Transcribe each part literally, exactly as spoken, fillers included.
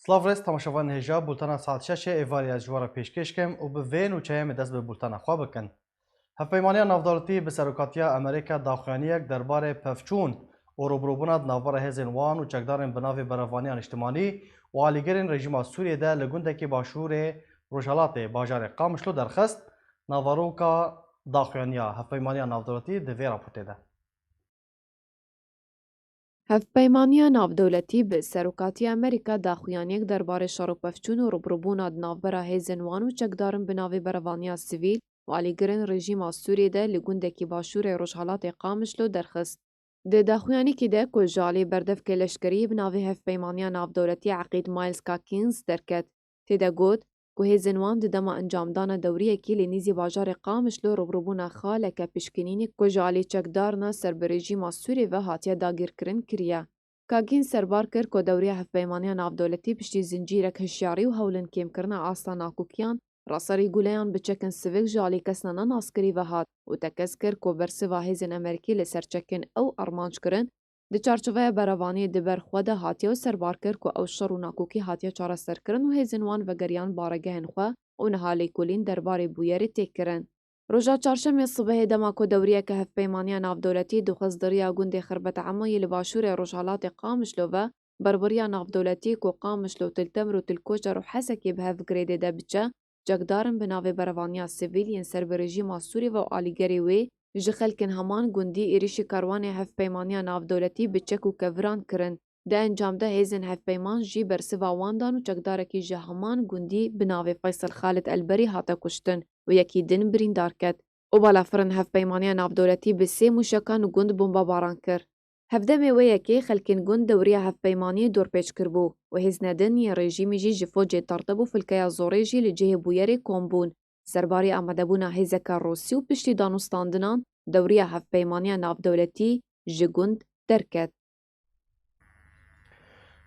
Silav rêz temaşevanên hêja, bultena saet şeşê êvarî ez ji we re pêşkêş kim û bi vê nûçeyê em ê dest bi bultena xwe bikin. Hevpeymaniya Navdewletî bi serokatiya Amerîka daxuyaniyek derbarê pevçûn û rûbirûbûna di navbera hêzên wan û çekdarên bi navê Berevaniya Niştimanî û alîgirên rejîma Sûriyê de li gundekî başûrê rojhelatê bajarê Qamişlo derxist. Naveroka daxuyaniya Hevpeymaniya Navdewletî di vê raportê de. Hevpeymaniya Navdewletî bi serokatiya Amerîka daxuyaniyek derbarê şer û pevçûn û rûbirûbûna di navbera hêzên wan û çekdarin bi navê Berevaniya Sivîl û alîgirên rejîma Sûriyê de li gundekî başûrê rojhelatê Qamişlo derxist. Di daxuyanîkî de ku ji alî berdevkê leşkerî bi navê Hevpeymaniya Navdewletî Eqîd Miles Kakins derket, tê de got ku hêzên wan di dema encamdana dewriyekî li nîzî bajarê Qamişlo rûbirûbûna xaleke pişkinînê ku ji alî çekdarina ser bi rejîma Sûriyê ve hatiye dagîrkirin kiriye. Kakins serbar kir ku dewriya Hevpeymaniya Navdewletî piştî zincîrek hişyarî û hewlin kêmkirina asta nakokiyan raserî guleyan bi çekên sivik ji alî kesna nenaskirî ve hat û tekez kir ku bersiva hêzên Amerîkî li ser çekên ew armanc kirin, di çarçoveya berevaniyê di ber xwe de hatiye û serbar kir ku ew şer û nakokî hatiye çareserkirin û hêzên wan vegeriyan baregehên xwe û niha lêkolîn derbarê bûyerê tê kirin. Roja çarşemê sibehê dema ku dewriyeke Hevpeymaniya Navdewletî dixwest di riya gundê Xirbet Emoyê li başûrê rojhelatê Qamişlo ve berberiya navdewletî ku Qamişlo, Til Temr û Til Koçer û Hesekê bi hev girêdê de biçe, çekdarin bi navê Berevaniya Sivîl yên ser bi rejîma Sûrî ve û alîgerê wê ji xelkên heman gundî êrîşî karwanê Hevpeymaniya Navdewletî bi çek û keviran kirin. Di encam de hêzên hevpeyman jî bersiva wan dan û çekdarekî ji heman gundî bi navê Feysel Xalid Elberî hate kuştin û yekî din birîndar ket. Û balafirên Hevpeymaniya Navdewletî bi sê mûşekan gund bombebaran kir. Hevdemê wê yekê xelkên gund dewriya hevpeymaniyê dorpêç kiribû û hêzne din yên rejîmî jî ji focê tertib û filkeya zorê jî li cihê bûyerê kom bûn. Serbarî amadebûna hêzeke Rûsî û piştî danûstandinan dewriya Hevpeymaniya Navdewletî ji gund derket.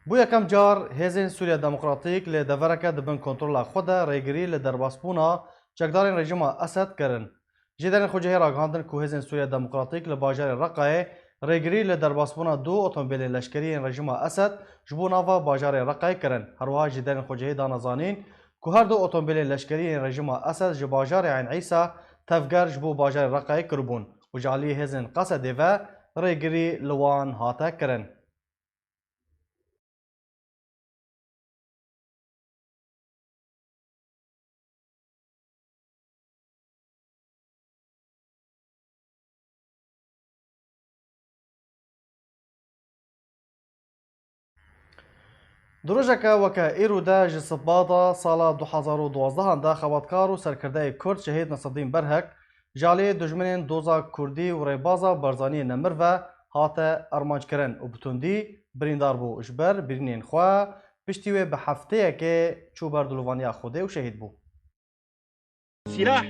Bo yekem car hêzên Sûriya Demokratîk li devereke di bin kontrola xwe de rêgirî li derbasbûna çekdarên rejîma Esed kirin. Jêderên xwecihî ragihandin ku hêzên Sûriya Demokratîk li bajarê Reqayê rêgirî li derbasbûna du otomobîlên leşkerî yên rejîma Esed ji bo nava bajarê Reqayê kirin. Her wiha jêderên xwecihî dane zanîn ku her du otomobîlên leşkerî yên rejîma Esed ji bajarê Eyn Îsa tevger ji bo bajarê Reqayê kiribûn û ji alî hêzên Qesedê ve rêgirî li wan hate kirin. Di rojeke weke îro de ji Sibata sala du hezar û duwazdeh de xebatkar û serkirdeyê Kurd şehîd Nesreddîn Berhek ji alî dijminên doza Kurdî û rêbaza Barzaniyê nemir ve hate armanckirin û bi tundî birîndar bû. Ji ber birînên xwe piştî wê bi hefteyekê çû ber dilovaniya Xwedê û şehîd bû. Sîlah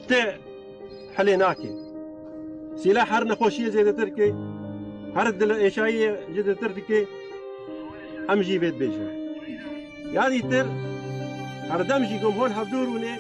te helê nake. Sîlah her nexweşiyê zêdetir dike, her dil êşayiyê zêdetir dike. Em jî vê dibêjin. Ya dîtir, herdem jî ku em hol hevdû rûnê,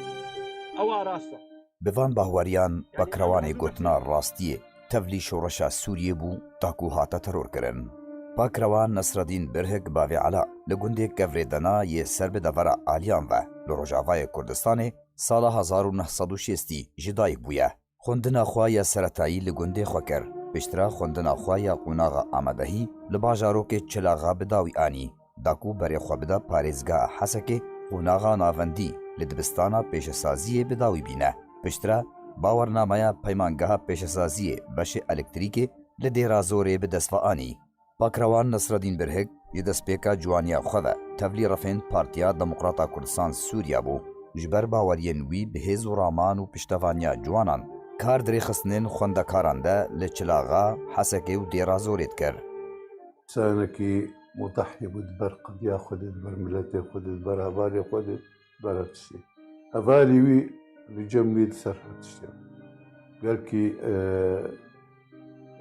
ew a rast e. Bi van bahweriyan Pakrewanê gotina rastiyê tevlî şoreşa Sûriyê bû, ta ku hate terorkirin. Pakrewan Nesreddîn Birhik bavê Ela li gundê Kevrê Dena yê ser bi devera Aliyan ve li Rojavayê Kurdistanê sala hezar û neh sed û şêstî ji dayik bûye. Xwendina xwe ya seretayî li gundê xwe kir. Piştre xwendina xwe ya qonaxa amadehî li bajarokê Çilaxa bi dawî anî. Da ku berê xwe bida parêzgeha Hesekê, qonaxa navendî li dibistana pêşesaziyê bi dawî bîne. Piştre bawernameya peymangeha pêşesaziyê beşê elektrîkê li Dêra Zorê bi dest ve anî. Pakrewan Nesreddîn Birhik ji destpêka ciwaniya xwe ve tevlî refên Partiya Demokrata Kurdistan Sûriya bû. Ji ber baweriyên wî bi hêz û raman û piştevaniya ciwanan kar di rêxistinên xwendekaran de li Çilaxa, Hesekê û Dêra Zorê dikir. Însanekî mudahî bû di ber qediya xwe de, di ber miletê xwe de, di ber hevalê xwe de, di ber her tiştê. Hevalê wî li cem wî di ser her tiştê. Gelkî, e,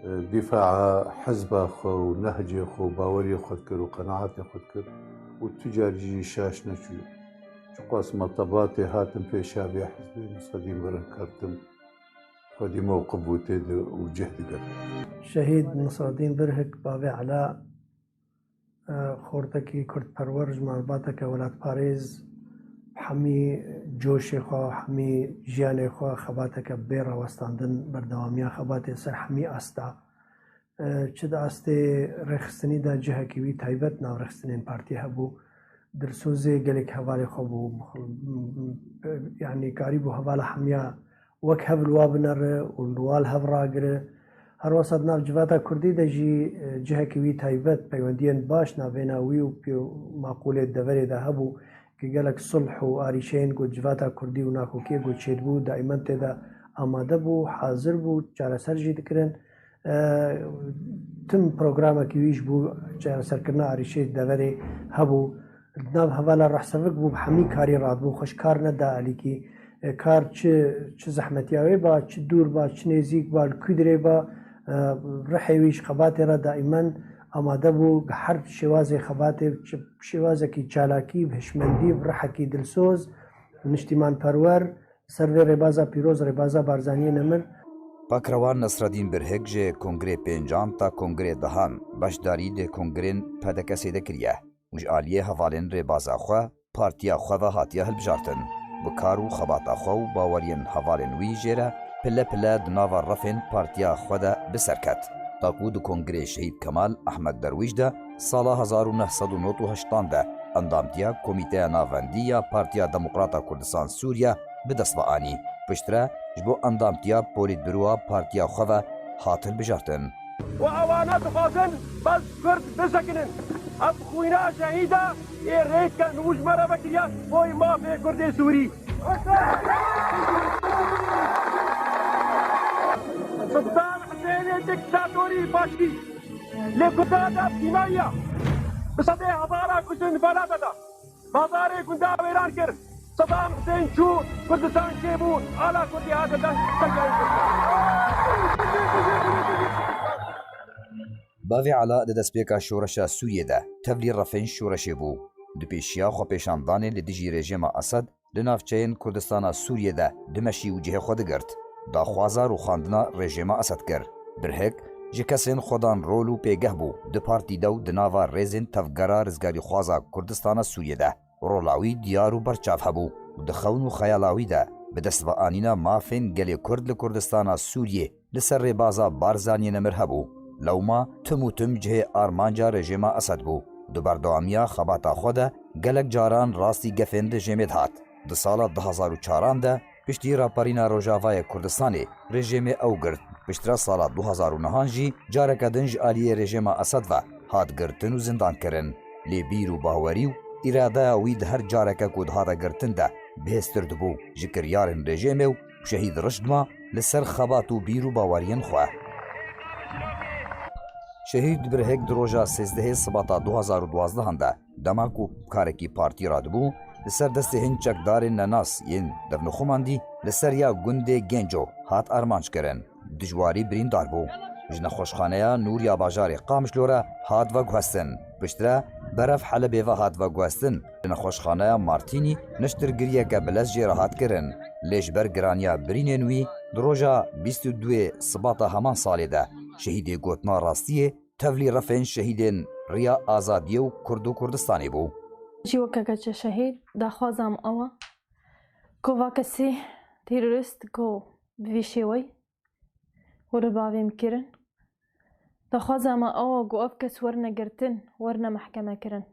e, dîfaa hizba xwe û nehcê xwe û baweriyê xwe dikir û qenaetê xwe dikir û tu car jî şaş neçûye. Çiqas metebatê hatin pêşa vê hizbê, Nesreddîn Birhik kertin, xwedî mewqif bû tê de û cih digirt. Şehîd Nesreddîn Birhik, bavê Ela, e, xortekî kurdperwer, ji malbateke welatparêz, hemî coşê xwe, hemî jiyanê xwe xebateke bê rawestandin, berdewamiya xebatê ser hemî asta. E, çi di astê rêxistinî de cihekî wî taybet nav rêxistinên partiyê hebû. Dilsozê gelek hevalê xwe bû. Yanî karîbû hevala hemiya wek hev li wa binere û li wa li hev ragire. Her wesa di nav civata kurdî de jî, e, cihekî wî taybet, peywendiyên baş navbêna wî û pê û maqûlê deverê de hebû, ku gelek sulh û arîşeyên ku civata kurdî û nakokiyê ku çêdibû, daîmen tê de amade bû, hazir bû, çareser jî dikirin. E, tim programekî wî ji bo çareserkirina arîşeyê deverê hebû. Di nav hevala rehsevik bû, bi hemî karî radibû, xwe ji kar neda alîkî. E, kar çi, çi zehmetiya wê ba, çi dûr ba, çi nêzîk ba, li ku dirê ba, e, rihê wî ji xebatê re daîmen amade bû, bi her şêwazê xebatê, çi şêwazekî çalakî, bi hişmendî, bi rihekî dilsoz, niştîmanperwer, ser vê rêbaza pîroz, rêbaza Barzaniyê nemir. Pakrewan Nesredîn Birhik ji Kongrê Pêncan ta Kongrê Dehan beşdarî di kongrên P D K'ê de kiriye û ji aliyê hevalên rêbaza xwe, partiya xwe ve hatiye hilbijartin. Bi kar û xebata xwe û baweriyên hevalên wî jê re pile pile di nava refên partiya xwe de bi ser ket. Ta ku di Kongrê Şehîd Kemal Ehmed Derwîş de sala hezar û neh sed û nod û heştan de endamtiya Komîteya Navendî ya Partiya Demokrata Kurdistan Sûriye bi dest ve anî. Piştre ji bo endamtiya Polîtbîroya partiya xwe ve hat hilbijartin. Û ewana dixwazin bes Kurd bisekinin. Ev xwîna şehîda ê rêdke nû ji me re vekiriya boy mafê Kurdê Sûrî. Siddam Husênê diktatorî başkî. Lê Kurda da pînayiya. Bi sedê hezara kuştin felate da. Bazarê gunda wêran kir. Sedam Husên çû, Kurdistan çêbû, ala Kurdî hate dest serkeyên Kurdistan. Bavê Ela di destpêka şoreşa Sûriyê de tevlî refên şoreşê bû. Di pêşiya xwepêşandanê li dijî rejîma Esed di navçeyên Kurdistana Sûriyê de dimeşî û cihê xwe digirt. Daxwaza rûxandina rejîma Esed kir. Birhik ji kesên xwedan rol û pêgeh bû di partî de û di nava rêzên tevgera rizgarîxwaza Kurdistana Sûriyê de. Rola wî diyar û berçav hebû û di xewn û xeyala wî de bi dest ve anîna mafên gelê Kurd li Kurdistana Sûriyê li ser rêbaza Barzaniyê nemir hebû. Lewma tim û tim cihê armanca rejîma Esed bû. Di berdewamiya xebata xwe de gelek caran rastî gefên rejîmê dihat. Di sala du hezar û çaran de piştî raperîna Rojavayê Kurdistanê rejîmê ew girt. Piştre sala du hezar û nehan jî careke din ji aliyê rejîma Esed ve hat girtin û zindan kirin. Lê bîr û bawerî û îradeya wî di her careke ku dihate girtin de bihêztir dibû ji kiryarên rejîmê û şehîd rişt dima li ser xebat û bîr û baweriyên xwe. Şehîd Birhik di roja sêzdehê Sibata du hezar û duwazdeh de dema ku karekî partî radibû, li ser destê hin çekdarên nenas yên devnixumandî li ser ya gundê Genco hat armanc kirin. Dijwarî birîndar bû. Ji nexweşxaneya Nûr ya bajarê Qamişlo re hat veguhestin. Piştre berev Helebê ve hat veguhestin. Li nexweşxaneya Martînî niştirgiriyeke bilez jê re hat kirin. Lê ji ber giraniya birînên wî di roja bîst û duyê Sibata heman salê de şehîdê gotina rastiyê tevlî refên şehîdên Riya Azadiyê û Kurd û Kurdistanê bû. Jî weke keçe şehîd, daxwaza min ew e ku va kesî terorîst ku bi vî şêweyî were bavê min kirin. Daxwaza me ew e ku ev kes werne girtin, werne mehkeme kirin.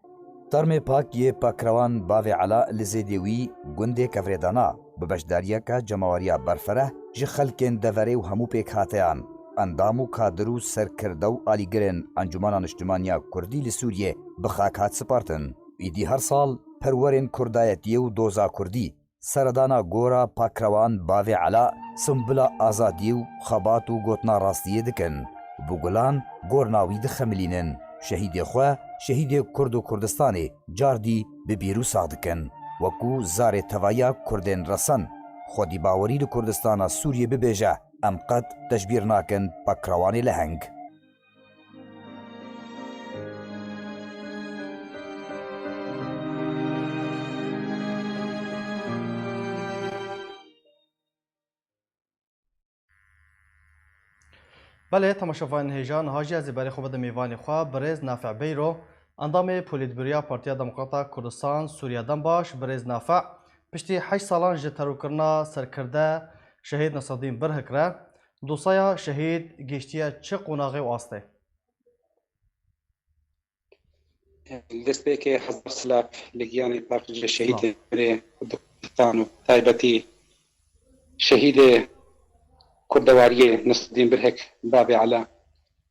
Termê pak yê Pakrewan Bavê Ela li Zêdê wî gundê Kevrêdana bi beşdariyeke cemaweriya berfereh ji xelkên deverê û hemû pêkhateyan, endam û kadir û serkirde û alîgirên Encûmena Niştimaniya Kurdî li Sûriyê bi xak hat sipartin. Îdî her sal perwerên kurdayetiyê û doza kurdî, seredana gora Pakrewan Bavê Ela, simbula azadiyê û xebat û gotina rastiyê dikin. Bi gulan gorna wî dixemilînin. Şehîdê xwe, şehîdê Kurd û Kurdistanê cardî bi bîr û sax dikin. Wekû zarê tevayiya Kurdên resen, xwedî bawerî li Kurdistana Sûriyê bibêje, em qet teşbîr nakin Pakrewanê leheng. Belê, temaşevanên hêja, niha jî ez ê berê xwe bidim mêvanê xwe, birêz Nafi Beyro. Endamê Polîtbûroya Partiya Demokrata Kurdistan Sûriye Dembaş, birêz Nafe, piştî heşt salan ji terorkirina serkirde şehîd Nesedîn Birhik re, dosyeya şehîd gihiştiye çi qonaxê û astê? Li destpêkê hezar silav li giyanê paqijê şehîdên Kurê Kurdistan û taybetî şehîdê kurdewariyê Nesedîn Birhik, Bavê Ela.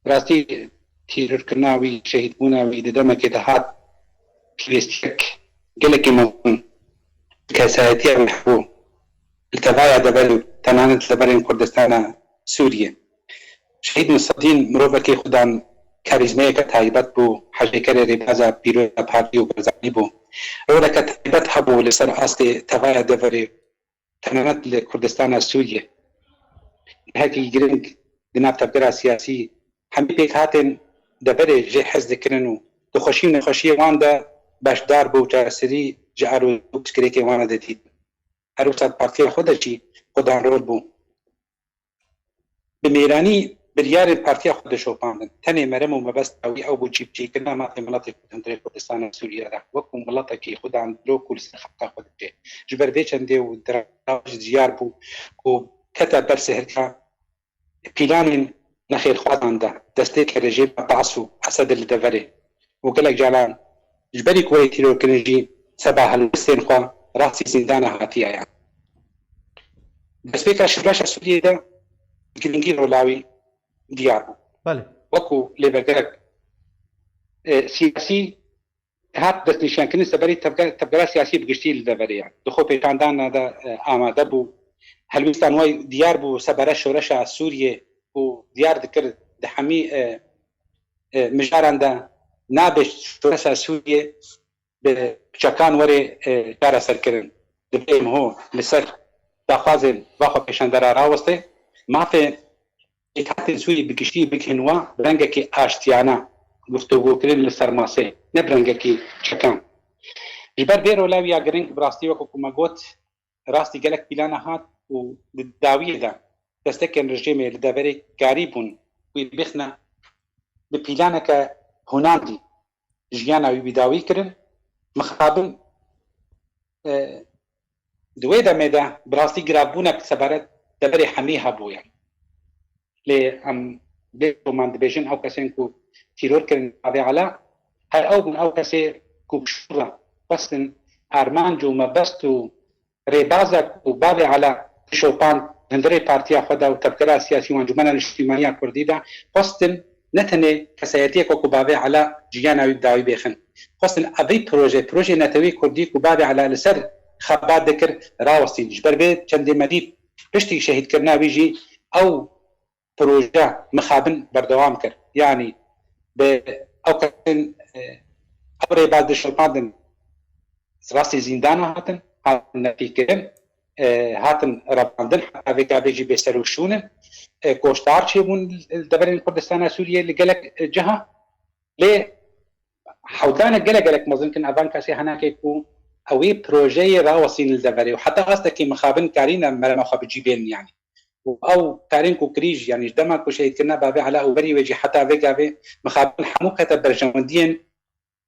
Bi rastî tîrorkirina wî, şehîdbûna wî di demekê de hat, pêwîstiyek gelekî mezin kesayetiya wî hebû li tevaya deverê û tenanet li deverên Kurdistana Sûriyê. Şehîd Nesedîn mirovekî xwedan karîzmeyeke taybet bû, hejêkerê rêbaza pîroza Partî û Barzanî bû. Roleke taybet hebû li ser astê tevaya deverê, tenanet li Kurdistana Sûriyê. Cihekî giring di nav tevgera siyasî, hemî pêkhatên deverê jê hez dikirin û di xweşî û nexweşiyê wan de beşdar bû û çareserî ji arozû û pirsgirêkên wan re didît. Her wisa di partiya xwe de jî xwedan rol bû. Bi mêranî biryarên partiya xwe dişopandin. Tenê merem û mebesta wî ew bû cîbicîkirina mafê miletê Kurd hundirê Kurdistana Sûriye re, wekû miletekî xwedan dilo ku li ser xelka xwe dibêje. Ji ber vê çendê û dirava jî diyar bû ku kete ber sihirka pîlanên nexêrxwazan de, destpêkê rejîma Baas û Esed li deverê û gelek caran ji berî ku were tîrorkirin jî seba helwestên xwe rastî zîndana hatiye yan. Destpêka şoreşa Sûriyê de giringî rola wî diyar bû. Belê. Wekû lêbergerek, e, siyasî hat destnîşankirin seberî tevge-, tevgera siyasî bi giştî li deverê ye. Di xwepêşandana de, e, amade bû. Helwîstan wê diyar bû sebere şoreşa Sûriyê û diyar dikir di hemî, e, e, mijaran de nabe şoreşa Sûriyê bi çekan were, e, çareserkirin. Divê MHO li ser daxwazên va xwepêşandera raweste. Mafê pêkhatên Sûrî bi giştî bigihin wa bi rengekî aştiyane guftûgokirin li ser masê, ne bi rengekî çekan. Ji ber vê rola wî ya giring, bi rastî wekî ku me got, rastî gelek pîlana hat û di dawiyê de destekên rejîmê li deverê karîbûn wî bixine bi pîlaneke hunandî jiyana wî bi dawî kirin. Mixabin, e, di wê demê de bi rastî giravbûnek sebere deverê hemî hebûye. Lê em bê man dibêjin ew kesên ku tîror kirin Bavê Ela, her ew bûn ew kesê ku bi şûr re xwestin armanc û mebest û rêbazek ku Bavê Ela dişopand hundirê partiya xwe de û tevgera siyasî û encûmena niştîmaniya kurdî de, xwestin ne tenê kesayetiyek wekû Bavê Ela jiyana wî bi dawî bêxin. Xwestin evî proje, projeyê netewî kurdî ku Bavê Ela li ser xebat dikir, rawestîn. Ji ber vê çendê me dît piştî şehîdkirina wî jî ew proje mixabin berdewam kir. Yanî bi ew kesên, e, ew rêbaz dişopandin, rastî zîndana hatin, hatin nefîkirin, e, hatin revandin, heta vê gavê jî bêser û şûn in. E, koştar çêbûn li deverên Kurdistana Sûriyê li gelek, e, ciha. Lê hewldanek gelek gelek mezin kin evan kesê henekê ku ew ê projeyê rawestînin li deverê û heta astekî mixabin karîne merema xwe bi cî bênin yanî. Û ew karên ku kirî jî, yanî ji dema ku şehîdkirina Bavê Ela û berî wê jî heta vê gavê mixabin hemû kete berjewendiyên,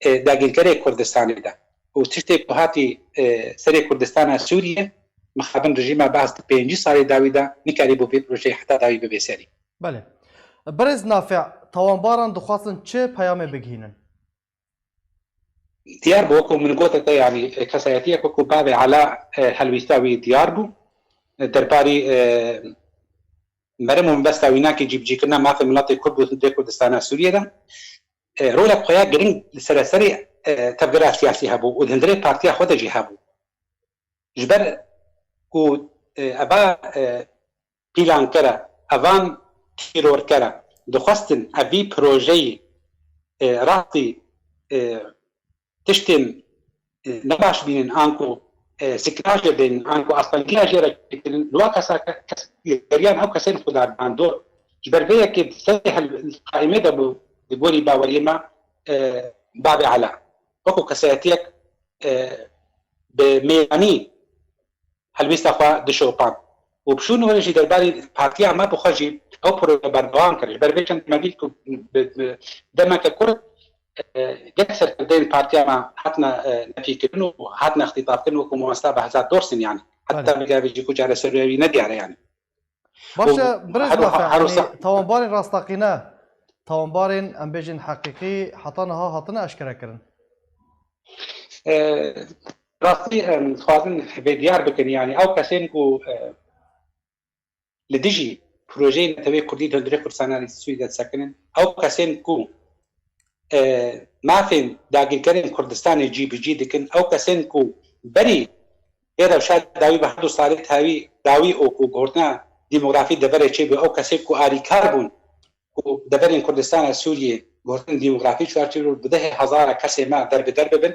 e, dagîrkerê Kurdistanê de. Û tiştê ku hatî, e, serê Kurdistana Sûriyê, mixabin rejîma Baas di pêncî salê dawî de nikarîbû vê projeyê heta dawî bibe serî. Belê. Birêz Nafe, tawanbaran dixwazin çi peyamê bigihînin? Diyar bû, wekû min gote te, yanî, e, kesayetiyek wekû Bavê Ela, e, helwîsta wî diyar bû. E, derbarî, e, merem û mebesta wî nakê cîbicîkirina mafê miletê Kurd û dê Kurdistana Sûriyê de, e, rolek xwe ya giring li sereserê, e, tevgera siyasî hebû û di hundirê partiya xwe de jî hebû. Ji ber ku, e, eva, e, pîlankere, evan tîrorkere dixwestin evî projeyî, e, rastî, e, tiştên, e, nebaş bînin, anku, e, sîkla jê bênin, anku astengiya jê re çêkirin, li wa kesa ke-, kes-, geriyan ew kesên xwe dar bandor. Ji ber vê yekê di serê hel-, qaîmê de bû, di gorî baweriyê me, e, Bavê Ela. Wekû kesayetiyek, e, bi mêranî helwêsta xwe dişopand. Û bi şûn were jî derbarî partiya me bi xwe jî ew proje berdewam kir. Ji ber vê çend me dît ku bi, bi demeke kurt, e, gelek serkirdeyên partiya me hatine, e, nefîkirin û hatine îxtîtafkirin wekû mamosta Behzat Dorsin, yanî. Heta Belê. vêga vê jî ku çareserî wî nediyar e, yanî. Baş e, Û birêz her Nafe, her yanî wisa- tawanbarên rastaqîne, tawanbarên, em bêjin, heqîqî heta niha hatine eşkerekirin? E, rastî, em dixwazin vê diyar bikin, yanî ew kesên ku, e, li dijî projeyên Neteweyê Kurdî di hundirê Kurdistanê Sûriyê de disekinin, ew kesên ku, e, mafên dagîrkerên Kurdistanê cî bi cî dikin, ew kesên ku berî vê rewşa dawî bi her du salê dawî, dawî û ku guhurtina demografî deverê çêbû, ew kesên ku alîkar bûn ku deverên Kurdistana Sûriyê guhurtin demografî çarçêvê bi dehê hezara kesê me derbider bibin,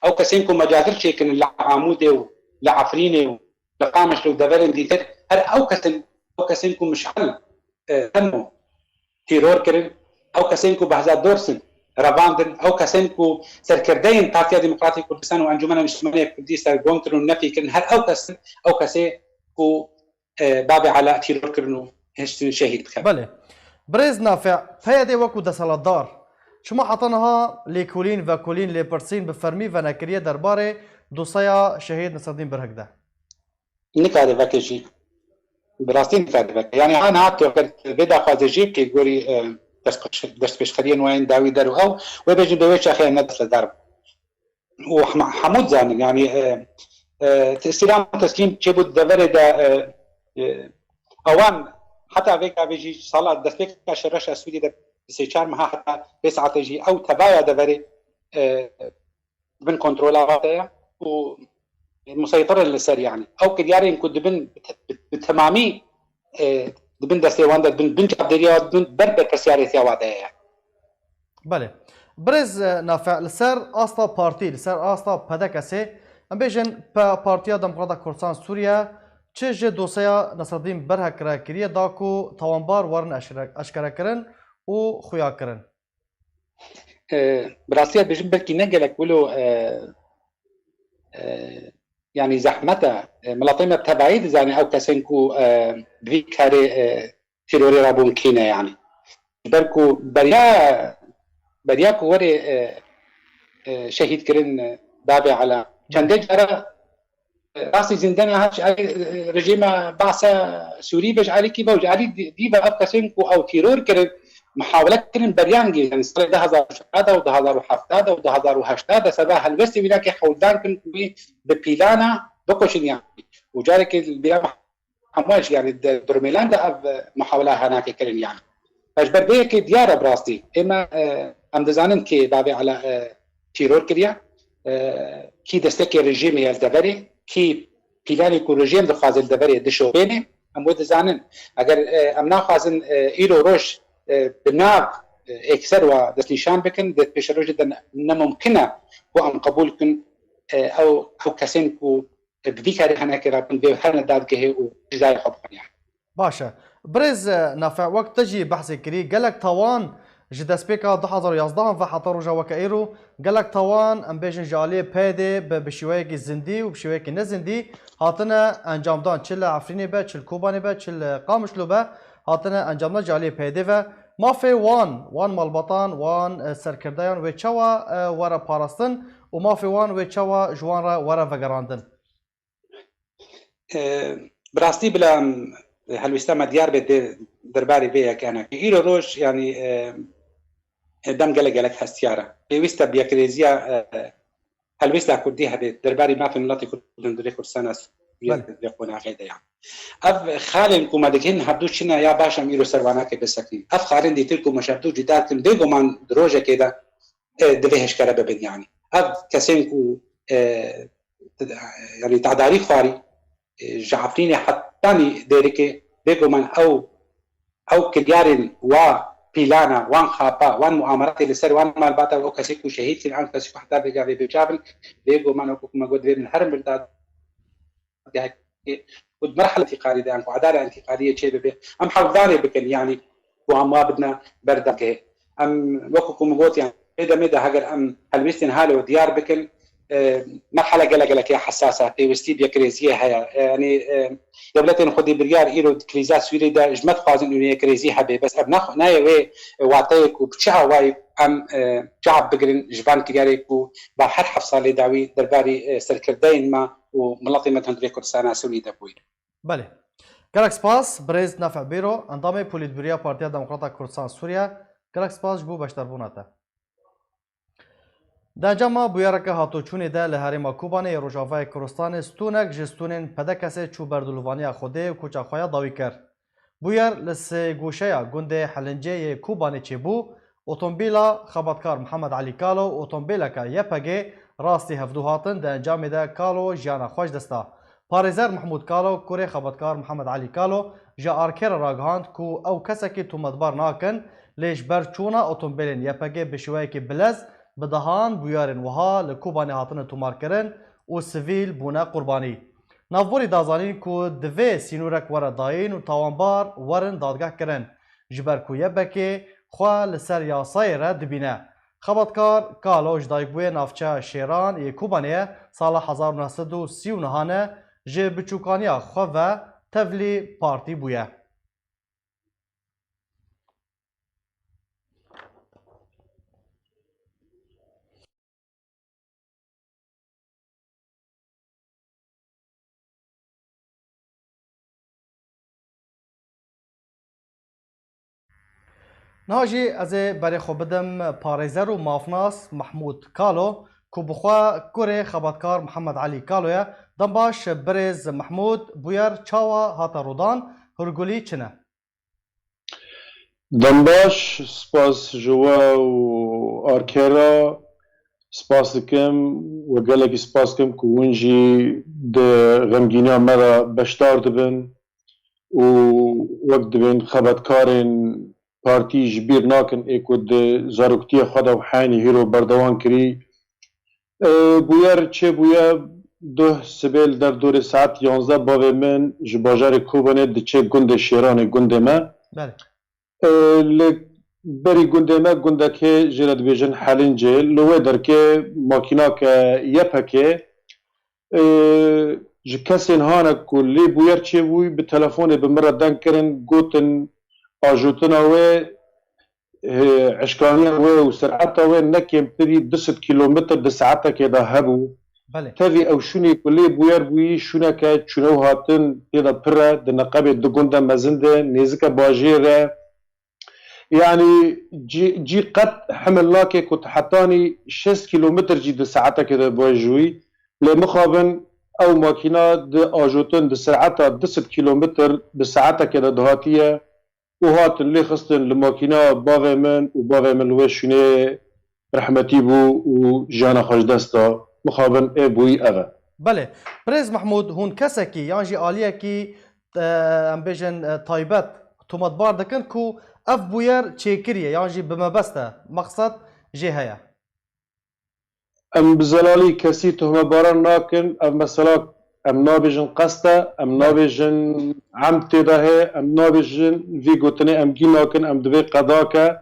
ew kesên ku mecazir çêkirin li Amûdê û li Efrînê û li Qamişlo û deverên dîtir, her ew kesin, ew kesên ku mişal, e, hemo teror kirin, ew kesên ku Behzat Dorsin revandin, ew kesên ku serkirdeyên Partiya Demokratîk Kurdistan û Encûmena Niştimanî ya Kurdî sergom kirin û nefî kirin, her ew kesin, ew kesê ku, e, Babê Ela teror kirin û hiştin şehîd bikin. Belê. Birêz Nafe, P Y D wekû desthilatdar çima heta niha lêkolîn, vekolîn, lêpirsîn bi fermî venekiriye derbarê doseya Şehîd Nesedîn Birhik de? Nikare veke jî. Bi rastî nikare veke. Yanî, ha niha tu eger vê daxwazê jê bikî gorî, e, destpêş-, destpêşxeriyên we yên dawî der û ew, wê bêjin bi wê çaxê em ne desthilatdar bûn. Û hema-, hemû dizanin, yanî, e, e, îstîlam û teslîm çêbû di deverê de, e, e, ewan heta vê gavê jî sala destpêka şerreşa Sûriyê de bi sê çar meha heta vê saetê jî ew tevaya deverê, e, di bin kontrola wan de ye û museytir in li ser, yanî ew kiryarên ku dibin bi te-, bi, bi temamî, e, di bin destê wan de, di bin, bin çavdêriya wan, di bin ber berpirsiyarêtiya wan de ye. Belê. Birêz, e, Nafe, li ser asta partî, li ser asta P D K S'ê, em bêjin P-, Partiya Demokrata Kurdistan Sûriye çi ji doseya Nesedîn Birhek re kiriye da ku tawanbar werin eşkere-, eşkerekirin û xuyakirin? E, bi rastî bêjim, belkî ne gelek wilo, e, e, yanî zehmet e. E, miletê me bi tevayî dizane ew kesên ku, e, bi vî karê, e, terorê re bûn kî ne, yanî. Ji ber ku beriya, beriya ku werê, e, e, şehîd kirin, e, Babê Ela, çendê cara rastî zindana hat ji alî, e, rejîma Baasa Sûrî be, ji alî kî be, ji alî dî-, dî ve ev kesên ku ew teror kirin, muhawele kirin beriyan girin. Yanî salê du hazar û şeş de û du hazar û heft de û du hazar û heşt de seba helwestê wî nake hewldan kirin ku wî bi plana bikuşin, yanî. Û carekê li bîra hemû jî, yanî di Durmêlan de ev, e, muhawela hanake kirin, yanî. Ji ber vê yekê diyar e bi rastî. Ême, e, em dizanin kê Babê Ela, e, teror kiriye, e, kî destekê rejîmê ye li deverê, kî planê ku rejîm dixwaze li deverê dişopêne, em wê dizanin. Eger, e, em naxwazin, e, îro roj, e, bi nav, e, êkser wa destnîşan bikin, di pêşerojê de ne, ne mumkin e ku em qebûl bikin, e, ew, ew kesên ku bi vî karî henekê re bin vê her ne dadgehê û cezayê xwe bixwin, yanî. Baş e. Birêz, e, Nafe, wek te jî behsê kirî, gelek tawan ji destpêka du hazar û yazdehan ve heta roja weke îro, gelek tawan, em bêjin, ji aliyê P Y D'ê bi, bi şêweyekî zindî û bi şêweyekî nezindî hatine encamdan, çi li Efrînê be, çi li Kobanê be, çi li Qamişlo be, hatine encamdan ji aliyê P Y D'ê ve. Mafê wan, wan malbatan, wan, e, serkirdeyan wê çawa, e, were parastin û mafê wan wê çawa ji wan re were vegerandin? E, bi rastî bila em helwîsta me diyar be dê derbarê vê yekê henekê. Îro roj, yanî, e, e, dem gelek gelek hestiyar e. Pêwîst e bi yekrêziya, e, helwêsta Kurdî hebe derbarê mafên miletê Kurd di hundirê Kurdistana Sûriyê Belê. Vê qonaxê de ya. Ev xalên ku me dikin hevdû çine ya baş em îro ser wanakê bisekîn. Ev xalên dîtir ku me ji hevdû cuda dikin bêguman di rojekê de, e, divê eşkere bibin, yanî. Ev kesên ku, e, yanî tadarî xwarî, e, ji Efrînê hetanî Dêrikê, bêguman ew, ew kiryarên wa pîlana, wan xapa, wan muameratê li ser wan malbata, ew kesê ku şehîd kirin, ew kesê ku heta vê gavê bêçav in, bêguman wekû ku me got, divê bin herin bin dad- û di merhela întîqalî de, yan ku edara întîqaliyê çê bibe, em hewldanê bikin, yanî ku em wa bidine ber dagehê. Em, wekû ku min got, yan vê demê de heger em helwêstên halo diyar bikin, e, merhele gelek gelekê hesas e, pêwistî bi yekrêziyê heye. E, yanî, e, dewletên xwedî biryar îro di krîza Sûriyê de ji me dixwazin û yekrêzî hebe. Bes ev ne, nayê wê wateyê ku bi çi awayî em, e, cevap bigirin ji van kiryarê ku ba her heft salê dawî derbarî, e, serkirdeyên me û miletê me di hundirê Kurdistana Sûriyê de bûyî. Belê. Gelek spas, birêz Nefeh Bêro, endamê Polîtbûroya Partiya Demokrata Kurdistan Sûriye. Gelek spas ji bo beşdarbûna te. Di encama bûyereke hatoçûnê de li herêma Kobanê yê Rojavayê Kurdistanê stûnek ji stûnên P D K S'ê çû ber dilovaniya Xwedê û koça xwe ya dawî kir. Bûyer li sêgoşeya gundê Helincê yê Kobanê çêbû, otomobîla xebatkar Mihemed Elî Kalo û otomobîleke Y P G rastî hevdû hatin, di encamê de Kalo jiyana xwe ji dest da. Parêzer Mehmûd Kalo, kurê xebatkar Mihemed Elî Kalo, ji Arkê re ragihand ku ew kesekî tometbar nakin, lê ji ber çûna otomobîlên Y P G bi şêweyekî bilez bi dehan bûyerên wiha li Kobanê hatine tomarkirin û sivîl bûne qurbanî. Navborî da zanîn ku divê sînorek were dayîn û tawanbar werin dadgehkirin, ji ber ku Y P G xwe li ser yasayê re dibîne. Xebatkar Kalo ji dayikbûyê navçeya Şêran yê Kobanê ye, sala hezar û neh sed û sî û neh ne, ji biçûkaniya xwe ve tevlî partî bûye. Niha jî ez ê berê xwe bidim parêzer û mafnas Mehmûd Kalo, ku bi xwe kurê xebatkar Mihemed Elî Kalo ye. Dembaş birêz Mehmûd, bûyer çawa hate rûdan, hûrgulî çi ne? Dembaş, spas ji we û Arkê re. Spas dikim, we gelekî spas dikim ku hûn jî di xemgîniya me re beşdar dibin û wek dibên xebatkarên partî ji bîr nakin ê ku di zaroktiya xwe de û heynî hîro berdewam kirî. E, bûyer çêbûye duh sibê li derdorê saet yanzdeh bavê min ji bajarê Kobanê diçe gundê Şêranê gundê me. Belê. E, li berî gundê me gundekê jê re dibêjin Helincê. Li wê derkê makînake Y P G, e, ji kesên hane ku lê bûyer çêbûyî bi telefonê bi min re deng kirin, gotin ajotina wê, e, eşkaniya wê û sereta wê ne kêmtirî du sed kilometr di saetekê de hebû. Belê. Tevî ew şûnê ku lê bûyer bûyî şûneke çûne û hatin tê de pir e, di neqebê du gunda mezin de, nêzike bajêr e. Yanî cî, cî qet himil nake ku tu hetanî şêst kilometr jî di saetekê de bajûyî. Lê mixabin ew makîna di ajotin di sereta du sed kilometr di saetekê de dihatiye û hatin lê xistin li makîna bavê min û bavê min li wê şûnê rehmetî bû û jiyana xwe ji dest da. Mixabin ê bûyî ev e. Belê. Birêz Mehmûd, hûn kesekî yan jî aliyekî, e, em bêjin, e, taybet tometbar dikin ku ev bûyer çêkiriye yan jî bi mebest e, mexsed jê heye? Em bi zelalî kesî tohmebaran nakin. Ev mesela em nabêjin qest e, em Belê. nabêjin emd tê de heye, em nabêjin vî gotinê em gî nakin, em divê qeda ke.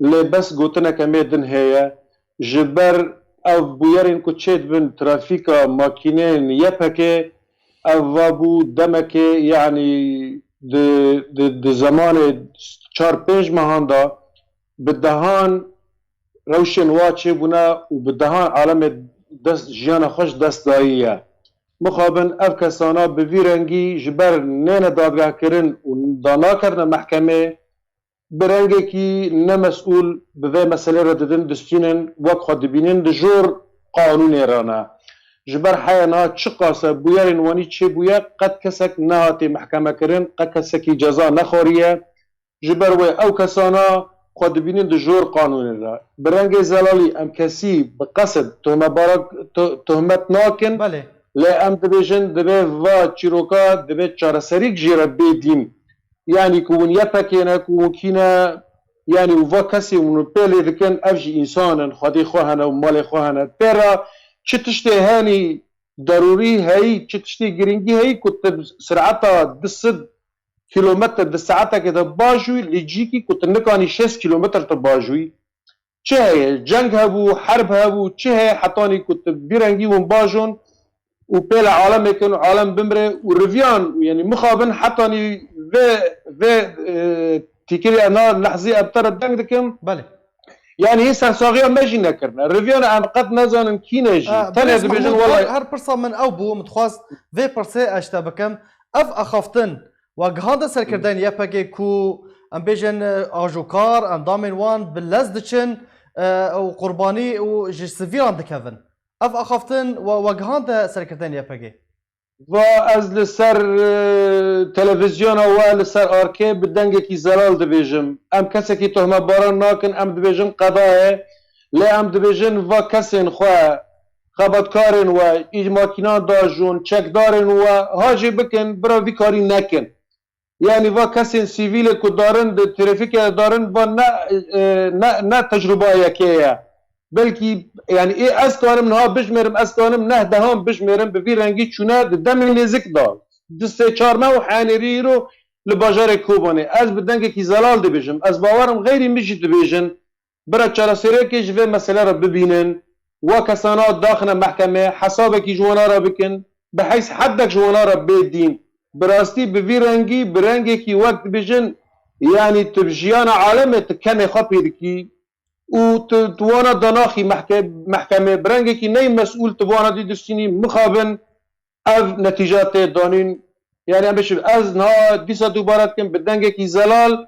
Lê bes gotineke me din heye. Ji ber ev bûyerên ku çêdibin trafîka makîneyên Y P G, ev va bû demekê, yanî di, di, di zemanê çar pênc mehan de bi dehan rewşên wa çêbûne û bi dehan alemê dest, jiyana xwe ji dest dayî ye. Mixabin ev kesana bi vî rengî ji ber nêne dadgehkirin û danakevine mehkemê, bi rengekî ne mesûl bi vê meselê re didin, distînin, wek xwe dibînin, di jor qanûnê re ne. Ji ber heya niha çiqas e bûyerên wanî çêbûye, qet kesek nehatiye mehkemekirin, qet kesekî ceza nexwariye. Ji ber wê ew kesana xwe dibînin di jor qanûnê re. Bi rengê zelalî em kesî bi qesid tohmebarak-, to-, tohmet nakin, Belê. lê em dibêjin divê va çîroka divê çareserîk jê re bê dîn. Yanî ku hûn Y P G ne, ku hûn kî ne, yanî û va kesê hûn pê lê dikin, ev jî însan in, xwedî xwe hene û malê xwe hene. Pê re çi tiştê henî derûrî heyî, çi tiştê girîngî heyî ku tu sireta du sed kilometr di saetekê de bajûyî, li cîkî ku tu nikanî şêst kilometr tu bajûyî. Çi heye? Ceng hebû, herb hebû, çi heye hetanî ku tu vî rengî hûn bajon û pêle alemê kin û alem bimre û riviyan, yanî mixabin hetanî vê, vê, e, tîkilî na lehzî em te re deng dikim. Belê. Yanî hîn sersaxiya me jî nekirine. Riviyana em qet nezanin kî ne jî. E, Tenê birêz dibêjin Mahmûd, welay. Her, her pirsa min ew bû, min dixwast vê pirsê ez ji te bikim. Ev axaftin we gihande serkirdeyên Y P G ku em bêjin, e, ajokar, endamên wan bi lez diçin, e, û qurbanî û ji sivîlan dikevin. Ev axaftin we, we gihande serkirdeyên Y P G? Va ez li ser, e, televîzyona we, li ser arkê bi dengekî zelal dibêjim. Em kesekî tohmebaran nakin, em dibêjin qeda ye. Lê em dibêjin va kesên xwe, xebatkarên we, î makînan dajûn, çekdarên we, ha jê bikin, bira vî karî nekin. Yanî va kesên sivîlê ku darin di trafîkê de darin, va ne, e, ne, ne tecrûba yekê ye. Belkî, yanî ê ez kanim niha bijmêrim, ez kanim neh dehan bijmêrim, bi vî rengî çûne di demên nêzik de. Du sê çar meh û henêrî îro li bajarê Kobanê. Ez bi dengekî zelal dibêjim. Ez bawerim xeyrî min jî dibêjin. Bira çareseriyekê ji vê mesele re bibînin. Wa kesana daxine mehkemê, hesabekî ji wana re bikin. Bi heys heddek ji wana re bê dîn. Bi rastî bi vî rengî, bi rengekî wek dibêjin, yanî tu bi jiyana alemê tu kemê xwe pê dikî û tu, tu wana danaxî mehke-, mehkemê. Bi rengekî ney mesûl tu bi wana dî distînî, mixabin ev netîca tê danîn. Yanî em bêjin, ez niha dîsa dubare dikim, bi dengekî zelal,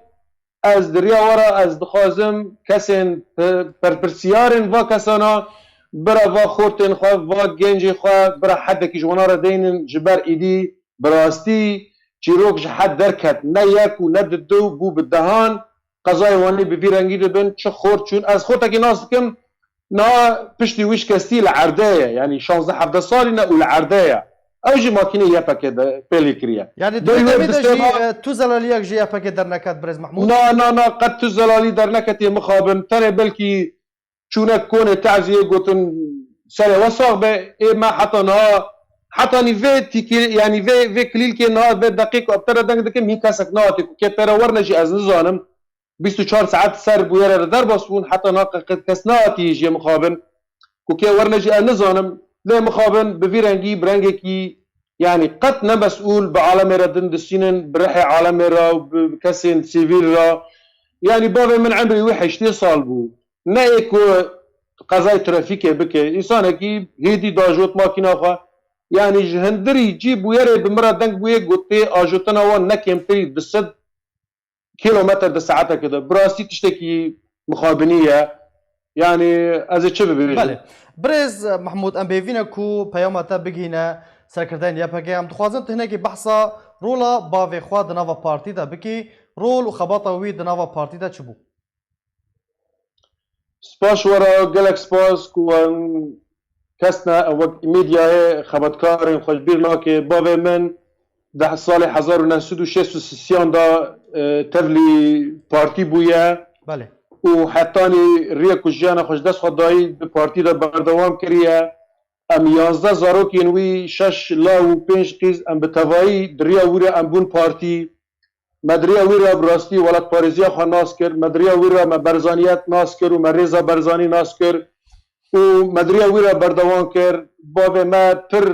ez di riya we re ez dixwazim kesên pe-, berpirsiyarên va kesana, bira va xortên xwe, va gencê xwe, bira hedekî ji wana re deynin, ji ber îdî bi rastî çîrok ji hed derket, ne yek û ne di du, bû bi dehan qezayê Wanê bi vî rengî dibin, çi xort çûn. Ez xortekî nas dikim, niha piştî wî şikestî li erdê ye, yanî şazdeh hevdeh salî ne û li erdê ye. Ew jî makînê Y P G de pêlî kiriye. Yanî di Berî wê demê de distê jî, me e, tu zelaliyek ji Y P G derneket, birêz Mehmûd? Na, na, na, qet tu zelalî derneketiye mixabin. Tenê belkî çûne konê taziyê gotin serê we sax be. Ê me heta niha, hetanî vê tîkê, yanî vê, vê kilîlkê niha, vê deqî ku em te re deng dikim, hîn kesek nehatiye ku kê pê re werne jî ez nizanim. Bîst û çar saet ser bûyere re derbas bûn, heta niha qe-, qe-, kes nehatiye jê mixabin. Ku kê werne jî ez nizanim. Lê mixabin bi vî rengî, bi rengekî, yanî qet ne mesûl bi alemê re din distînin, bi rihê alemê re û bi kesên sivîl re. Yanî bavê min emrê wî heştê sal bû. Ne ê ku qezayê trafîkê bike. Însanekî hêdî dajot makîna xwe. Yanî ji hindirî cî bûyerê bi min re deng bûye, gotê ajotina wan ne kêmtirî du sed kilometre di saetekê de. Bi rastî tiştekî mixabinî ye. Yanî ez ê çi bibêjim? Belê. Birêz Mehmûd, em bêvî ne ku peyama te bigihîne serkirdeyên Y P G. Em dixwazin tu hinekî behsa rola bavê xwe di nava partî de bikî. Rol û xebata wî di nava partî de çi bû? Spas ji we re, gelek spas ku em kes ne, ew wek medyayê xebatkarên xwe ji bîr nake. Bavê min di salê hezar û neh sed û şêst û sisiyan de, e, tevlî partî bûye Belê. û hetanî riya ku jiyana xwe ji dest xwe dayî di partî de berdewam kiriye. Em yanzdeh zarokên wî, şeş law û pênc qîz, em bi tevayî di riya wî re em bûn partî. Me di riya wî re bi rastî welatparêziya xwe nas kir, me di riya wî re me Barzaniyet nas kir û me rêza Barzanî nas kir û me di riya wî re berdewam kir. Bavê me pir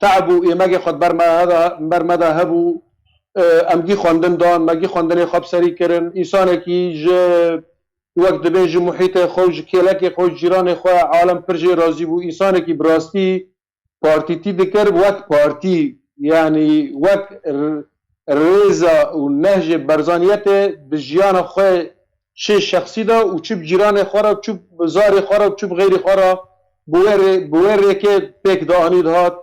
te'b û êmegê xwe di ber me de, ber me de hebû. E, em gî xwendin dan, me gî xwendinê xwe bi serî kirin. Însanekî ji, wek dibên, ji muhîtê xwe û ji kêlekê xwe û cîranê xwe alem pir jê razî bû. Însanekî bi rastî partîtî dikir wek partî, yanî wek r-, rêza û nehjê Barzaniyetê di jiyana xwe, çi şexsî de û çi bi cîranê xwe re, çi bi zarê xwe re û çi bi xeyrî xwe re, bi wê rê-, bi wê rêkê pêk dianî dihat.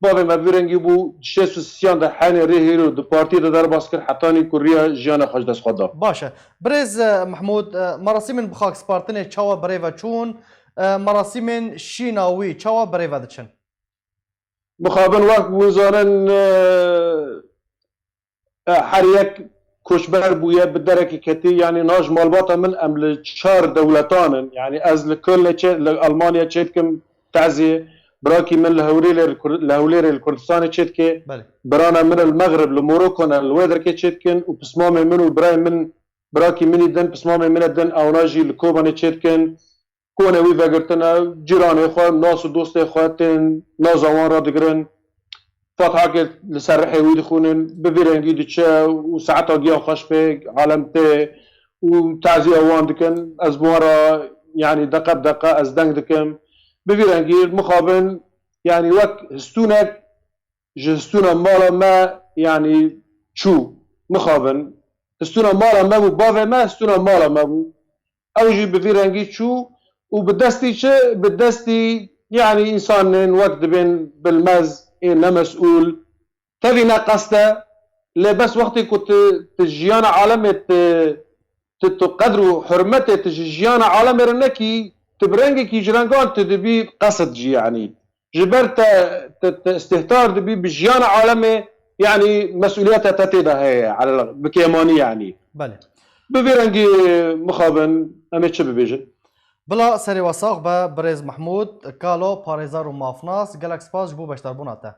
Bavê me bi vî rengî bû, di şêst û sisiyan de henê rê hêro di partiyê de derbas kir, hetanî ku riya jiyana xwe ji dest xwe da. Baş e. Birêz, e, Mehmûd, e, merasîmên bixakispartinê çawa birêve çûn? E, merasîmên şîna wî çawa birêve diçin? Mixabin wek hûn zanin, e, e, her yek koçber bûye, bi derekê ketî, yanî niha ji malbata min em li çar dewletan in. Yanî ez li Kölnê çê, li Almanya çêdikim tezî, birakî min li Hewlêrê, li Kur-, li Hewlêrê li Kurdistanê çêdike, Belê. birana min li Mexrib, li Moroko ne, li wê derkê çêdikin û pismamê min û birayê min Birakî min î din, pismamê min e din, ewna jî li Kobanê çêdikin. Konê wî vegirtine, cîranê xwe, nas û dostê xwe tên naza wan re digirin. Fatihakê li ser rihê wî dixwînin, bi vî rengî diçe û saeta giya xweş pê alem tê û taziya wan dikin. Ez bi wan re, yanî deqe bi deqe ez deng dikim. Bi vî rengî mixabin, yanî wek histûnek ji histûna mala me, yanî çû, mixabin. Histûna mala me bû, bavê me histûna mala me bû. Ew jî bi vî rengî çû û bi destî çi? Bi destî, yanî, însanên wek dibên bilmez, ê nemesûl. Tevî ne qest e, lê bes wextê ku tu, tu jiyana alemê tu, tu, tu qedr û hurmetê tu ji jiyana alemê re nekî, tu bi rengekî ji rengan tu dibî qesid jî, yanî. Ji ber te, te, te istihtar dibî bi jiyana alemê, yanî, mesûliyeta te tê de heye, elel, bi kêmanî, yanî. Belê. Bi vî rengî mixabin, em ê çi bibêjin? Bila serê we sax be, birêz Mehmûd Kalo, parêzer û mafnas, gelek spas ji bo beşdarbûna te.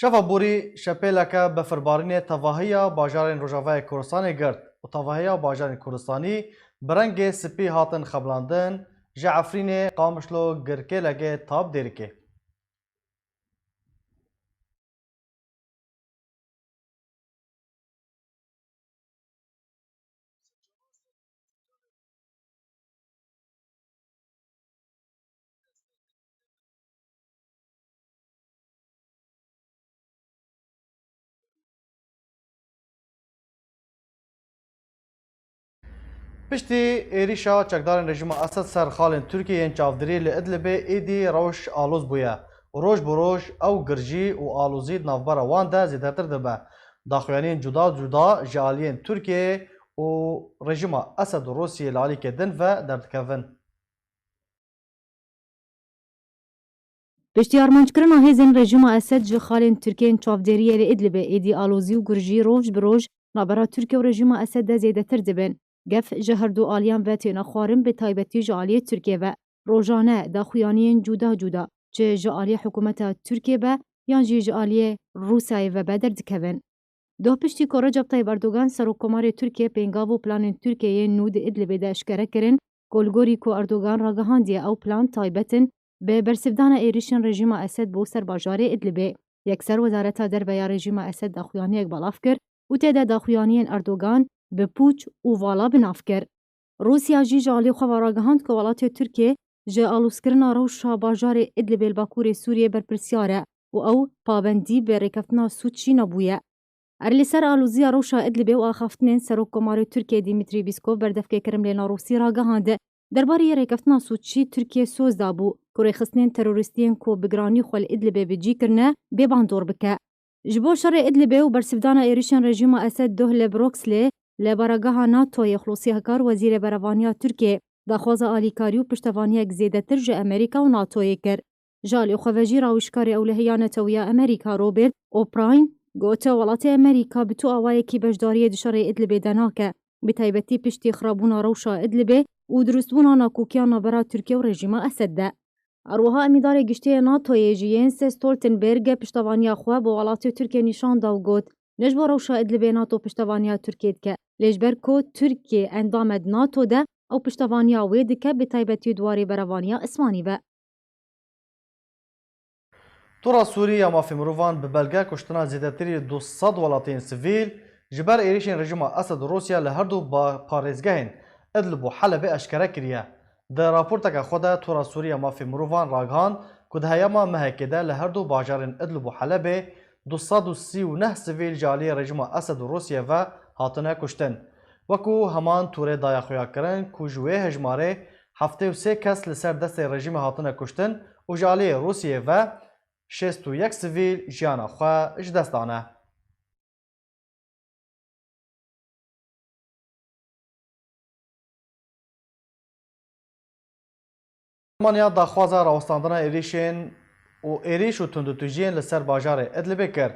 Şeva borî şepêleke befirbarînê tevahiya bajarên Rojavayê Kurdistanê girt û tevahiya bajarên Kurdistanî bi rengê spî hatin xeblandin, ji Efrînê, Qamişlo, Girkêlegê ta bi Dêrikê. Piştî êrîşa çekdarên rejîma Esed ser xalên Tirkiyê yên çavdêrî li Idlibê êdî rewş aloz bûye û roj bi roj ew girjî û alozî di navbera wan de zêdetir dibe. Daxuyaniyên cuda cuda ji aliyên Tirkiyeyê û rejîma Esed û Rûsiyê li alîkê din ve derdikevin. Piştî armanckirina hêzên rejîma Esed ji xalên Tirkiyên çavdêriyê li Idlibê, êdî alozî û girjî roj bi roj navbera Tirkiye û rejîma Esed de zêdetir dibin. Gef ji herdu aliyan ve têne xwarin, bi taybetî ji aliyê Tirkiye ve. Rojane daxuyaniyên cuda cuda, çi ji aliyê hikûmeta Tirkiye be yan jî ji aliyê Rûsyayê ve be, derdikevin. Doh piştî ku Recep Tayyip Erdogan, Serokkomarê Tirkiye, pêngav û planên Tirkiyeyê nû di Idlibê de eşkere kirin, ku li gorî ku Erdogan ragihandiye, ew plan taybet in, bi bersivdana êrişên rejîma Esed bo ser bajarê Idlibê. Yekser Wezareta Derve ya rejîma Esed daxuyaniyek belav kir û tê de daxuyaniyên Erdogan bi pûç û vala bi nav kir. Rûsya jî ji alî xwe ve ragihand ku welatê Tirkiyê ji alozkirina rewşa bajarê Idlibê li bakurê Sûriyê berpirsiyar e û ew pabendî bi rêkeftina Sûçî nebûye. Erê, li ser aloziya rewşa Idlibê û axaftinên Serokkomarê Tirkiyê Dimitrî Pîskov berdevkê Kremlêna Rûsî ragihand, derbarê rêkeftina Sûçî Tirkiye soz dabû ku rêxistinên terorîstiyên ku bi giranî xwe li Idlibê bi cî kirine, bê bandor bike. Ji bo şerê Idlibê û bersivdana êrişên rejîma Esed doh li Brukselê li barageha NATOyê Xulosî Hekar, wezîrê berevaniya Tirkiyê, daxwaza alîkarî û piştevaniyek zêdetir ji Amerîka û NATOyê kir. Ji alî xwe ve jî rawişkarê ewlehiya netewî ya Amerîka Robert O'Brien gote, welatê Amerîka bi tu awayekî beşdariyê di şerê Idlibê de nake, bi taybetî piştî xirabûna rewşa Idlibê û dirustbûna nakokiya navbera Tirkiye û rejîma Esed de. Her wiha Emîdarê Giştî yê NATOyê jî Jens Stoltenberg piştevaniya xwe bo welatê Tirkiye nîşan da û got, ne ji bo rewşa Idlibê NATO piştevaniya Tirkiye dike, lê ji ber ku Tirkiye endam e di NATO de, ew piştevaniya wê dike, bi taybetî di warê berevaniya Isfanî ve. Tora Sûrî ya Mafê Mirovan bi belge kuştina zêdetirî du sed welatiyên sivîl ji ber êrişên rejîma Esed û Rûsya li her du ba-, parêzgehên Idlib û Helebê eşkere kiriye. Di raporteke xwe de Tora Sûrî ya Mafê Mirovan ragihand, ku di heyama mehekê de li her du bajarên Idlib û Helebê du sed û sî û neh sivîl ji aliyê rejîma Esed û Rûsiyê ve hatine kuştin. Wekû heman tûrê daye xuyakirin ku ji wê hejmarê heftê û sê kes li ser destê rejîmê hatine kuştin û ji aliyê Rûsiyê ve şêst û yek sivîl jiyana xwe ji dest dane. Almanya daxwaza rawestandina êrîşên û êrîş û tundûtûjiyên li ser bajarê Idlibê kir.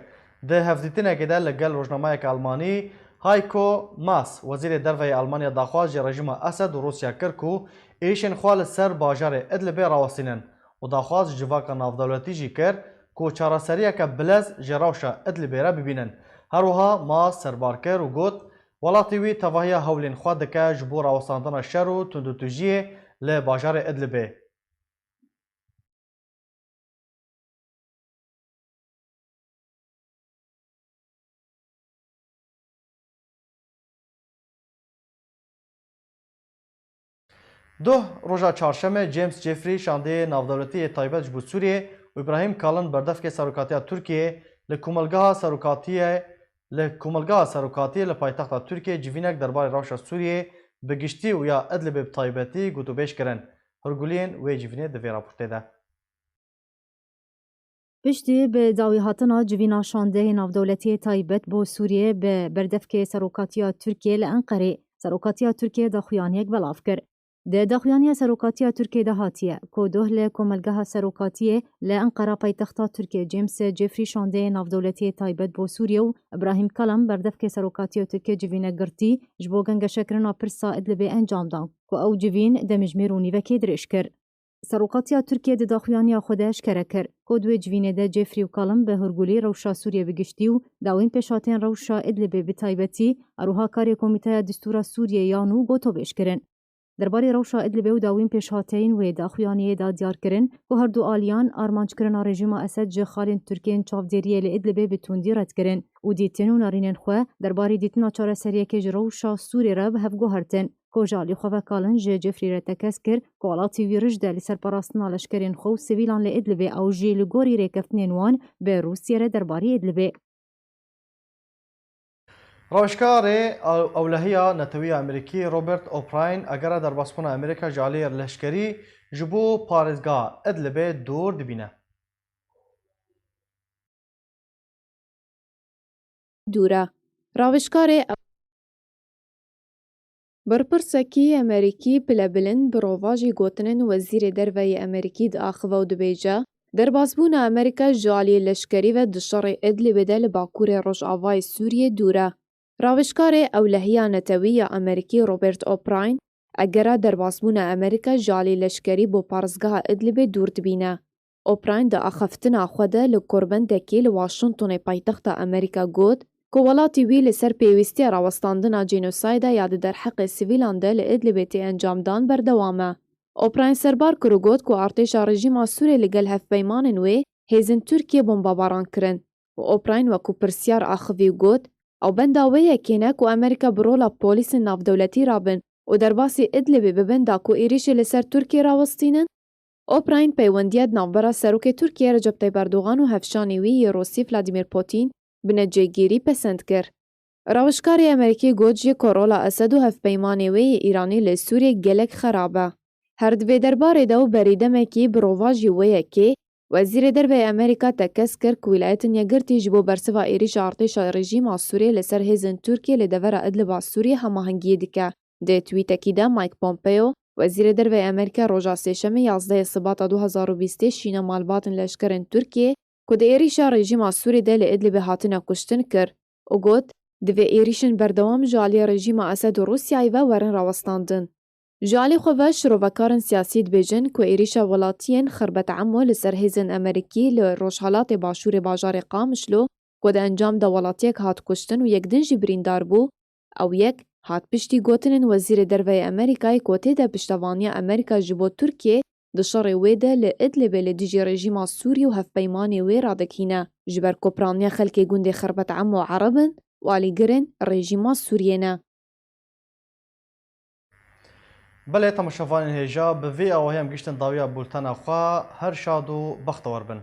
Di hevdîtinekê de li gel rojnamayeke almanî, Heiko Maas, wezîrê derve yê Almanya, daxwaz ji rejîma Esed û Rûsya kir ku êrîşên xwe li ser bajarê Idlibê rawestînin û daxwaz ji civaka navdewletî jî kir ku çareseriyeke bilez ji rewşa Idlibê re bibînin. Her wiha Maas serbar kir û got, welatê wî tevahiya hewlên xwe dike ji bo rawestandina şer û tundûtûjiyê li bajarê Idlibê. Duh roja çarşemê James Jeffrey şandeyê navdewletî yê taybet ji bo Sûriyê û Îbrahîm Kalin berdevkê serokatiya Tirkiyê li komelgeha serokatiyê li komelgeha serokatiyê li paytexta Tirkiyê civînek derbarê rewşa Sûriyê bi giştî û ya Idlibê bi taybetî gotûbêj kirin. Hûrguliyên wê civînê di vê raportê de. Piştî bi dawî hatina civîna şandeyê navdewletiyê taybet bo Sûriyê bi berdevkê serokatiya Tirkiyê li Enqerê, serokatiya Tirkiyê daxuyaniyek belav kir. Di daxuyaniya serokatiya Tirkiyê de hatiye ku doh li komelgeha serokatiyê li Enqera paytexta Tirkiyê James Jeffrey şandeyê navdewletiyê taybet bo Sûriyê û Ibrahîm Kalam berdevkê serokatiya Tirkiyê civînek girtî ji bo gengeşekirina pirsa Idlibê encam dan ku ew civîn demjimêr û nîvekê dirêj kir. Serokatiya Tirkiyê di daxuyaniya xwe de eşkere kir ku di wê civînê de Jeffrey û Kalim bi hûrgulî rewşa Sûriyê bi giştî û dawîn pêşhatên rewşa Idlibê bi taybetî, her wiha karê Komîteya Distûra Sûriyê ya nû gotobêj kirin. Derbarê rewşa Idlibê û dawîn pêşhateyên wê daxuyaniyê da diyar kirin ku her du aliyan armanckirina rejîma Esed ji xalên Tirkên çavdêriyê li Idlibê bi tundî red kirin û dîtin û narînên xwe derbarê dîtina çareseriyekê ji rewşa Sûriyê re bi hev guhertin. Ku ji alî xwe ve Kalin ji Jeffrey re tekez kir ku welatê wî rij de li ser parastina leşkerên xwe û sivîlan li Idlibê ew jî li gorî rêkeftinên wan bi Rûsiyê re derbarê Idlibê. Rawişkarê ew-, ewlehiya netewî ya Amerîkî Robert O'Brien egera derbasbûna Amerîka ji alî leşkerî ji bo parêzgeha Idlibê dûr dibîne. Dûre. Ravişkarê Berpirsekî Amerîkî pilebilind bi rovajî gotinên Wezîrê Derve yê Amerîkî diaxive û dibêje, derbasbûna Amerîka ji aliyê leşkerî ve di şerê Idlibê de li bakurê rojavayê Sûriyê dûr e. Ravişkarê ewlehiya netewî ya Amerîkî Robert O'Brien, egera derbasbûna Amerîka ji alî leşkerî bo parêzgeha Idlibê dûr dibîne. O'Brien di axaftina xwe de li korbendekî li Washingtonê paytexta Amerîka got ku welatî wî li ser pêwîstiya rawestandina cînosayda ya di derheqê sivîlan de li Idlibê tê encamdan berdewam e. O'Brien serbar kir û got ku artêşa rejîma Sûrê li gel hevpeymanên wê hêzên Tirkiyê bombabaran kirin û O'Brien wekû pirsyar axivî û got, ew benda wê yekê ne ku Amerîka bi rola polîsên navdewletî rabin û derbasî Idlibê bibin da ku êrîşê li ser Tirkiyê rawestînin? O'Brien peywendiya di navbera Serokê Tirkiyê Recep Tayyip Erdogan û hevşanê wî yê Rûsî Vladimir Putin bi necêgirî pesend kir. Rawişkarê Amerîkî got jî ku rola Esed û hevpeymanê wê yê Îranî li Sûriyê gelek xerab e. Her di vê derbarê de û berî demekî bi rovajî wê yekê, Wezîrê Derve yê Amerîka tekez kir ku Wîlayetên Yekgirtî ji bo bersiva êrîşa artêşa rejîma Sûriyê li ser hêzên Tirkiyê li devera Idliba Sûriyê hemahengiyê dike. Di twîtekî de Mike Pompeo, Wezîrê Derve yê Amerîka roja Sêşemê yazdehê Sibata du hazar û bîstê şîna malbatên leşkerên Tirkiyê ku di êrîşa rejîma Sûrî de li Idlibê hatine kuştin kir û got, divê êrîşên berdewam ji aliyê rejîma Esed û Rûsyayê ve werin rawestandin. Ji alî xwe ve şirovekarên siyasî dibêjin ku êrîşa welatiyên Xirbet Emo li ser hêzên Amerîkî li rojhelatê başûrê bajarê Qamişlo ku di encam de welatiyek hat kuştin û yek din jî birîndar bû, ew yek hat piştî gotinên Wezîrê Derve yê Amerîkayê ku tê de piştevaniya Amerîka ji bo Tirkiyê di şerê wê de li Idlibê li dijî rejîma Sûrî û hevpeymanê wê radikîne, ji ber ku piraniya xelkê gundê Xirbet Emo Ereb in û alîgirên rejîma Sûriyê ne. Belê, temaşevanên hêja, bi vî awahî em giştin dawiya bultena xwe. Her şad û bextewar bin.